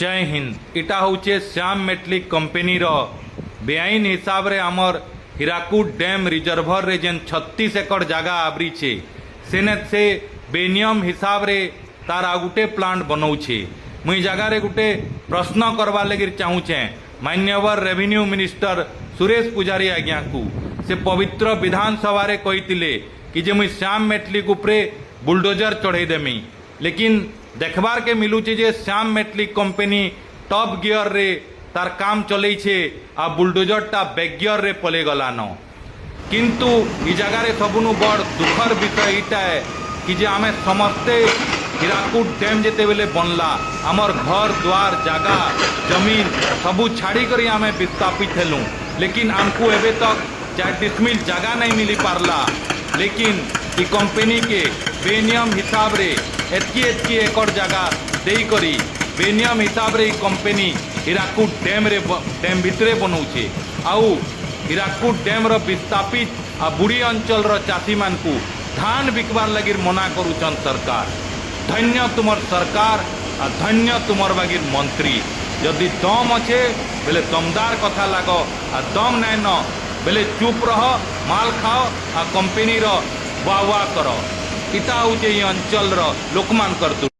ଜୟ ହିନ୍ଦ। ଇଟା ହଉଛେ ଶ୍ୟାମ ମେଟଲିକ କମ୍ପାନୀର ବେଆଇନ ହିସାବରେ ଆମର ହୀରାକୁଦ ଡ୍ୟାମ୍ ରିଜର୍ଭରରେ ଯେନ୍ 36 ଏକର ଜାଗା ଆବରିଛେ, ସେନେ ସେ ବେନିୟମ ହିସାବରେ ତାର ଆଉ ଗୁଟେ ପ୍ଲାଣ୍ଟ ବନଉଛେ। ମୁଇଁ ଜାଗାରେ ଗୁଟେ ପ୍ରଶ୍ନ କରବାର୍ ଲାଗି ଚାହୁଁଛେ ମାନ୍ୟବର ରେଭିନ୍ୟୁ ମିନିଷ୍ଟର ସୁରେଶ ପୂଜାରୀ ଆଜ୍ଞାକୁ। ସେ ପବିତ୍ର ବିଧାନସଭାରେ କହିଥିଲେ କି ଯେ ମୁଇଁ ଶ୍ୟାମ ମେଟଲିକ ଉପରେ ବୁଲଡୋଜର ଚଢ଼େଇ ଦେମି। ଲେକିନ ଦେଖବାର କେ ମିଲୁଛେ ଯେ ଶ୍ୟାମ ମେଟଲିକ କମ୍ପାନୀ ଟପ୍ ଗିୟରରେ ତାର କାମ ଚଲେଇଛେ ଆଉ ବୁଲଡୋଜରଟା ବ୍ୟାକ୍ ଗିୟରରେ ପଲେଇ ଗଲାନ। କିନ୍ତୁ ଇ ଜାଗାରେ ସବୁନୁ ବଡ଼ ଦୁଃଖର ବିଷୟ ଏଇଟା ଏ କି ଯେ ଆମେ ସମସ୍ତେ ହୀରାକୁଦ ଡ୍ୟାମ୍ ଯେତେବେଲେ ବନଲା, ଆମର ଘର ଦ୍ୱାର, ଜାଗା ଜମିନ ସବୁ ଛାଡ଼ି କରି ଆମେ ବିସ୍ଥାପିତ ହେଲୁ। ଲେକିନ ଆମକୁ ଏବେ ତକ 4 ଡିସମିଲ ଜାଗା ନାଇଁ ମିଲି ପାରଲା। ଲେକିନ ଇ କମ୍ପାନୀ କେ ବେନିୟମ ହିସାବରେ ଏତକି ଏତକି ଏକର ଜାଗା ଦେଇକରି ବେନିୟମ ହିସାବରେ ଇ କମ୍ପାନୀ ହୀରାକୁଦ ଡ୍ୟାମ୍ରେ, ଡ୍ୟାମ୍ ଭିତରେ ବନଉଛେ। ଆଉ ହୀରାକୁଦ ଡ୍ୟାମ୍ର ବିସ୍ଥାପିତ ଆଉ ବୁଡ଼ି ଅଞ୍ଚଳର ଚାଷୀମାନଙ୍କୁ ଧାନ ବିକବାର ଲାଗି ମନା କରୁଛନ୍ ସରକାର। ଧନ୍ୟ ତୁମର ସରକାର ଆଉ ଧନ୍ୟ ତୁମର ବାଗିର ମନ୍ତ୍ରୀ। ଯଦି ଦମ ଅଛେ ବେଲେ ଦମଦାର କଥା ଲାଗ, ଆଉ ଦମ ନାଇଁ ନ ବେଲେ ଚୁପ ରହ, ମାଲ ଖାଅ ଆଉ କମ୍ପାନୀର ବା ବା କର। ଇଟା ହଉଛେ ଏଇ ଅଞ୍ଚଳର ଲୋକମାନଙ୍କର ଦୁଃଖ।